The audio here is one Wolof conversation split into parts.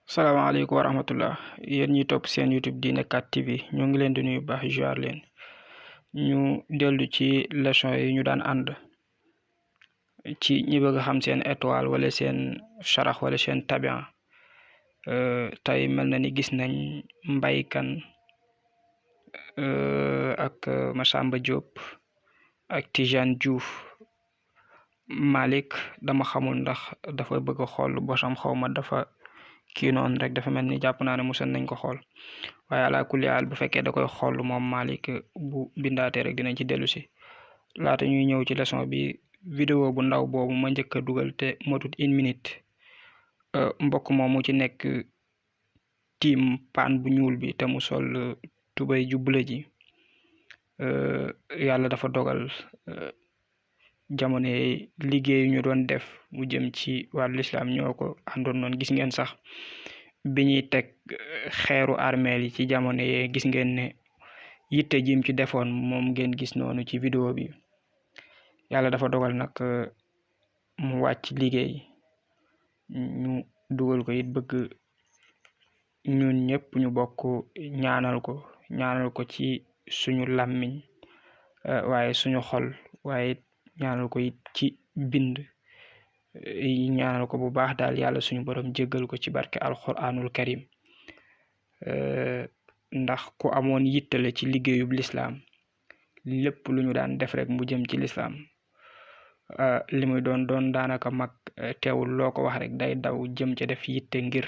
salaamaaleykum wa rahmatullah yéen ñi topp seen YouTube Diiné 4 TV ñoo ngi leen di nuyu baax jaar leen ñu dellu ci leçon yi ñu daan ànd ci ñi bëgg xam seen étoile wala seen sharax wala seen tabian tey mel na ni gis nañ Mbaye Kane ak Massamba Diop ak Tijane Diouf Malick dama xamul ndax dafa bëgg a xool bosam xawma dafa kii noonu rek dafa mel ni jàpp naa ne musan nañ ko xool waaye ala kulli haal bu fekkee da koy xool moom Malick bu bindaatee rek dinañ ci dellu si laata ñuy ñëw ci leçon bi vidéo bu ndaw boobu ma njëkk a dugal te motut 1 minute mbokk moomu ci nekk tiim paan bu ñuul bi te mu sol tubay ju bula ji yàlla dafa dogal jamono liggéey ñu doon def mu jëm ci wàllu lislaam ñoo ko àndoon noonu gis ngeen sax bi ñuy teg xeeru armeel yi ci jamono yee gis ngeen ne yitte jim ci defoon moom ngeen gis noonu ci vidéo bi yàlla dafa dogal nag mu wàcc liggéey ñu dugal ko it bëgg ñun ñëpp ñu bokk ñaanal ko ci suñu làmmiñ waaye suñu xol waaye ñaanal ko it ci bind ñaanal ko bu baax daal yàlla suñu borom jéggal ko ci barke alquranul karim ndax ku amoon yittale ci liggéeyub lislaam lépp lu ñu daan def rek mu jëm ci lislaam li muy doon daanaka mag teewul loo ko wax rek day daw jëm ca def yitte ngir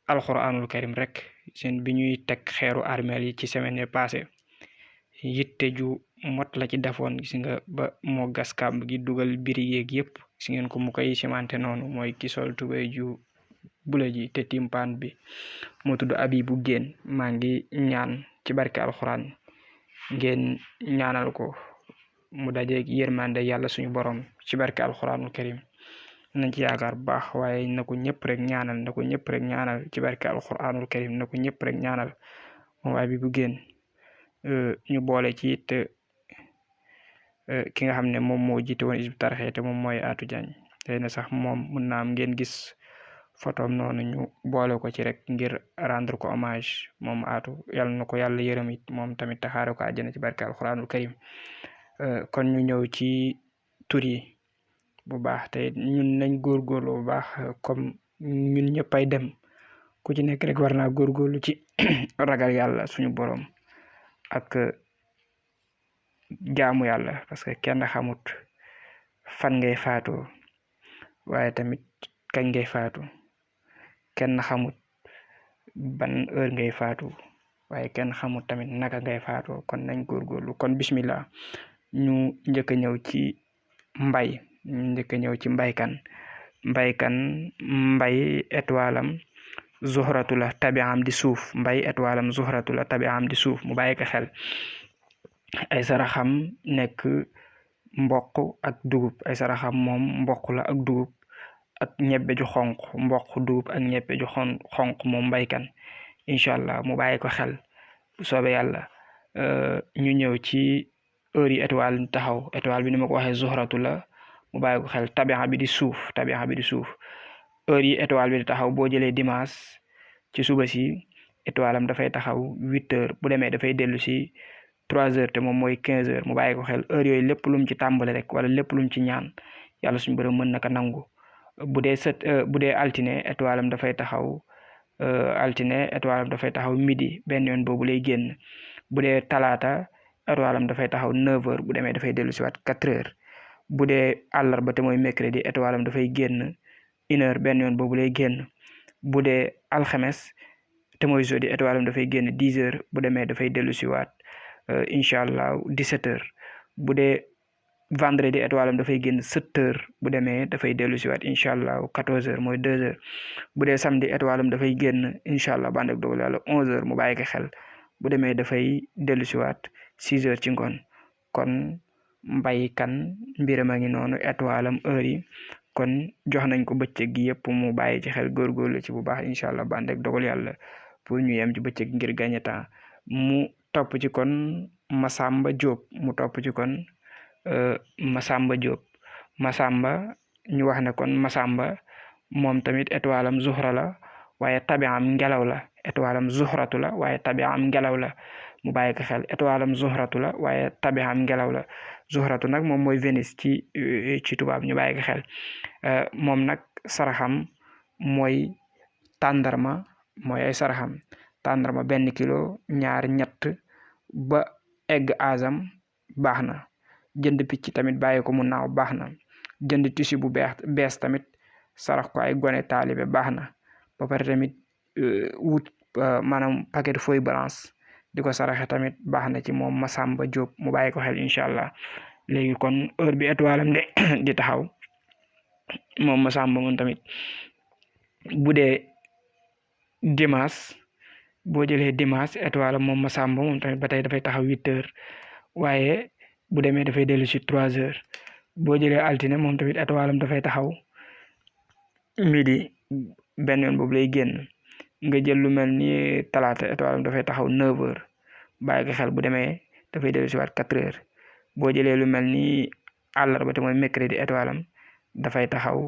alquranul karim rek seen bi ñuy teg xeeru armeel yi ci semaine passé yitte ju mot la ci defoon gis nga ba moo gas kàmb gi dugal biri yeeg yëpp gis ngeen ko mu koy cimenté noonu mooy ki sol tubéy ju bula ji te timpaan bi moo tudd Abibu Géen maa ngi ñaan ci barke alxuraan ngeen ñaanal ko mu dajeeg yërmande yàlla suñu borom ci barke alxuraanul karim nañ ci yaakaar bu baax waaye na ko ñëpp rek ñaanal ci barke alxuraanul karim na ko ñëpp rek ñaanal moom Abibu Géen ñu boole ci it ki nga xam ne moom moo jiite woon Hizbut Tarqiyyah te moom mooy Atou Diagne tey na sax moom mun naa am ngeen gis photom noonu ñu boole ko ci rek ngir rendre ko hommage moom Atou yàlla na ko yàlla yërëm it moom tamit taxaare ko àjjana ci barke alquranul karim kon ñu ñëw ci tur yi bu baax te ñun nañ góorgóorlu bu baax comme ñun ñëppay dem ku ci nekk rek war naa góorgóorlu ci ragal yàlla suñu borom ak jaamu yàlla parce que kenn xamut fan ngay faatoo waaye tamit kañ ngay faatu kenn xamut ban heure ngay faatu waaye kenn xamut tamit naka ngay faatoo kon nañ góorgóorlu kon bismillah ñu njëkk a ñëw ci Mbaye Mbaye Kane Mbaye étoile am zuhratu la tabi'am di suuf Mbaye étoile am zuhratu la tabi'am di suuf mu bàyyi ko xel ay saraxam nekk mboq ak dugub ay saraxam moom mboq la ak dugub ak ñebbe ju xonq mboq dugub ak ñebbe ju xonq moom Mbaye Kane incha allah mu bàyyi ko xel bu soobee yàlla ñu ñëw ci heure yi étoile taxaw étoile bi ni ma ko waxee zuhratu la mu bàyyi ko xel tabi'a bi di suuf heure yi étoile bi di taxaw boo jëlee dimanche ci suba si étoile am dafay taxaw 8 heures bu demee dafay dellu si 3 heures te moom mooy 15 heures mu bàyyi ko xel heure yooyu lépp lu mu ci tàmbale rek wala lépp lu mu ci ñaan yàlla suñu borom mën na ko nangu bu dee altine étoile am dafay taxaw midi benn yoon boobu lay génn bu dee talaata étoile am dafay taxaw 9 heures bu demee dafay dellu si waat 4 heures bu dee àllarba te mooy mercredi étoile am dafay génn 1 heure benn yoon boobu lay génn bu dee alxames te mooy jeudi étoile am dafay génn 10 heures bu demee dafay dellu si waat incha allah 17 heures bu dee vendredi étoile am dafay génn 7 heures bu demee dafay dellu si waat incha allah 14 heures mooy 2 heures bu dee samedi étoile am dafay génn incha allah bànd ak dogal yàlla 11 heures mu bàyyi ko xel bu demee dafay dellu si waat 6 heures ci ngoon kon Mbaye Kane mbiram a ngi noonu étoile am heure yi kon jox nañ ko bëccëg gi yëpp mu bàyyi ci xel góorgóorlu ci bu baax incha allah bànd ak dogal yàlla pour ñu yem ci bëccëg ngir gagner temps mu topp ci kon Massamba Diop Massamba ñu wax ne kon Massamba moom tamit étoile am zuhra la waaye tabi am ngelaw la étoile am zuhratu la waaye tabi am ngelaw la mu bàyyi ko xel étoile am zuhratu la waaye tabi am ngelaw la zuhratu nag moom mooy Vénus ci tubaab ñu bàyyi ko xel moom nag saraxam mooy tàndarma mooy ay saraxam tàndarma 1 kilo ñaar ñett ba egg azam baax na jënd picc tamit bàyyi ko mu naaw baax na jënd tissu bu bees tamit sarax ko ay gone taalibe baax na ba pare tamit wut maanaam paquet feuille blanche di ko saraxe tamit baax na ci moom Massamba Diop mu bàyyi ko xel incha allah léegi kon heure bi étoile am de di taxaw moom Massamba moom tamit bu dee dimanche boo jëlee dimanche étoile am moom Massamba moom tamit ba tey dafay taxaw 8h waaye bu demee dafay dellu si 3h boo jëlee altine moom tamit étoile am dafay taxaw midi benn yoon boobu lay génn nga jël lu mel ni talaata étoile am dafay taxaw 9h bàyyi ko xel bu demee dafay dellu si waat 4h boo jëlee lu mel ni àllarba te mooy mercredi étoile am dafay taxaw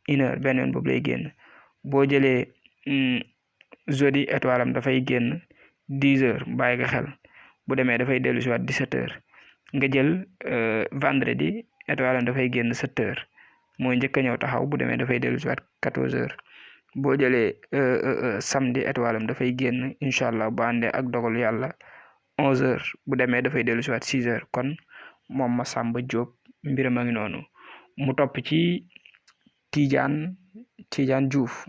1h benn yoon boobu lay génn boo jëlee jeudi étoile am dafay génn 10h bàyyi ko xel bu demee dafay dellu si waat 17h nga jël vendredi étoile am dafay génn 7h mooy njëkk a ñëw taxaw bu demee dafay dellu si waat 14h boo jëlee samedi étoile am dafay génn incha allah bu àndee ak dogal yàlla 11h bu demee dafay dellu si waat 6h kon moom Massamba Diop mbiram a ngi noonu mu topp ci Tidiane Diouf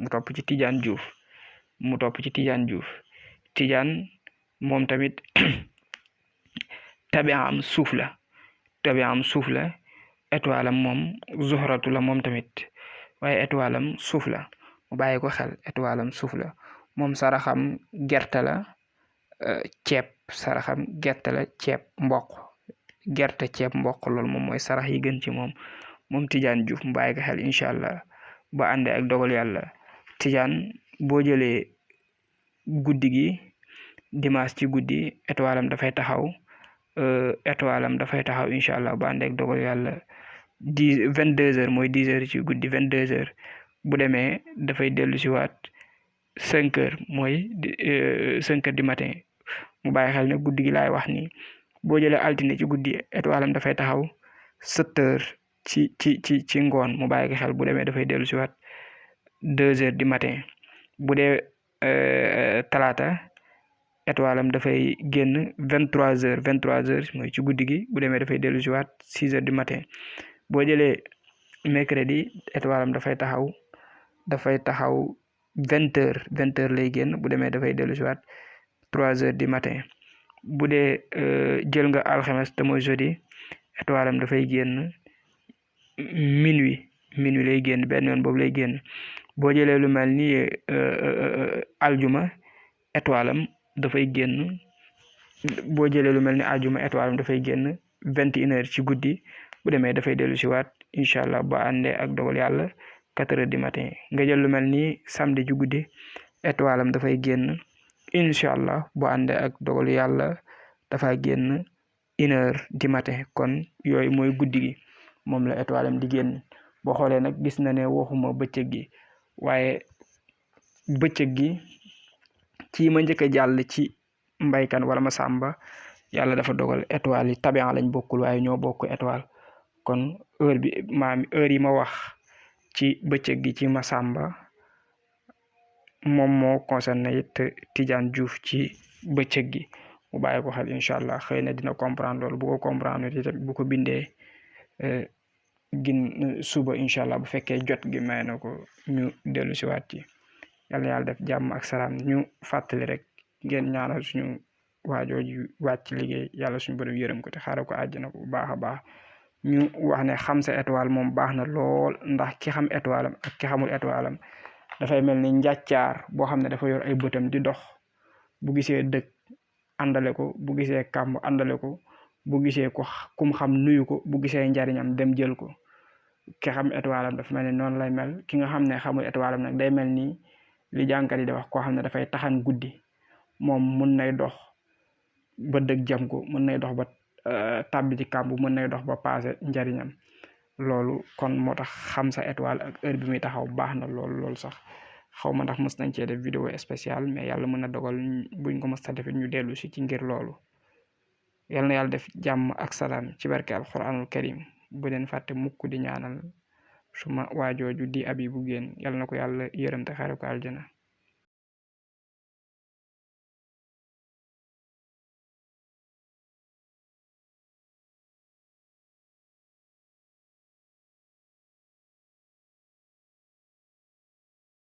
Tidiane moom tamit tabi'am suuf la étoile am moom zuhratu la moom tamit waaye étoile am suuf la mu bàyyi ko xel étoile am suuf la moom saraxam gerte la ceeb saraxam gerte la ceeb mboq gerte ceeb mboq loolu moom mooy sarax yi gën ci moom Tidiane Diouf mu bàyyi ko xel incha allah ba àndee ak dogal yàlla Tidiane boo jëlee guddi gi dimanche ci guddi étoile am dafay taxaw incha allah ba àndee ak dogal yàlla 22h mooy 10h ci guddi 22h bu demee dafay dellu si waat 5h mooy 5h du matin mu bàyyi xel ne guddi gi laay wax ni boo jëlee altine ci guddi étoile am dafay taxaw 7h ci ngoon mu bàyyi xel bu demee dafay dellu si waat 2h du matin bu dee talaata étoile am dafay génn 23h mooy ci guddi gi bu demee dafay dellu si waat 6h du matin boo jëlee mercredi étoile am dafay taxaw 20h lay génn bu demee dafay dellu si waat 3h du matin bu dee jël nga alxames te mooy jeudi étoile am dafay génn minuit lay génn benn yoon boobu lay génn boo jëlee lu mel ni aljuma étoile am dafay génn boo jëlee lu mel ni aljuma étoile am dafay génn 21h ci guddi bu demee dafay dellu si waat incha allah ba àndee ak dogal yàlla 4h du matin nga jël lu mel ni samedi ci guddi étoile am dafay génn incha allah bu àndee ak dogal yàlla dafa génn 1h du matin kon yooyu mooy guddi gi moom la étoile am di génn boo xoolee nag gis na ne waxuma bëccëg gi waaye bëccëg gi ci ma njëkk a jàll ci mbaykan wala Massamba yàlla dafa dogal étoile yi tabian lañ bokkul waaye ñoo bokk étoile kon heure yi ma wax ci bëccëg gi ci Massamba moom moo concerné it Tidiane Diouf ci bëccëg gi mu bàyyi ko xel incha allah xëy na dina comprendre loolu bu ko comprendre bu ko bindee suba incha allah bu fekkee jot gi may na ko ñu dellu si waat ci yàlla yàlla def jàmm ak salaam ñu fàttali rek ngeen ñaanal suñu waajooju wàcc liggéey yàlla suñu borom yërëm ko te xaaral ko àjjana ko bu baax a baax ñu wax ne xam sa étoile moom baax na lool ndax ki xam étoile am ak ki xamul étoile am dafay mel ni njàccaar boo xam ne dafa yor ay bëtam di dox bu gisee dëkk àndale ko bu gisee kàmb àndale ko bu gisee ko kum xam nuyu ko bu gisee njariñam dem jël ko ki xam étoile am dafa mel ni noonu lay mel ki nga xam ne xamul étoile am nag day mel ni li jànkat yi da wax koo xam ne dafay taxan guddi moom mun nay dox ba dëgg jam ko mun nay dox ba tàbbi ci kàmb mën nay dox ba paase njariñam loolu kon moo tax xam sa étoile ak heure bi muy taxaw baax na loolu sax xaw ma ndax mës nañ cee def vidéo spéciale mais yàlla mën na dogal buñ ko mës a defit ñu dellu si ci ngir loolu. yal na yàlla def jàmm ak salaam ci barke alquranul karim. bu leen fàtte mukk di ñaanal suma waajooju di Abibu Géen yal na ko yàlla yërëm te xare ko aljana.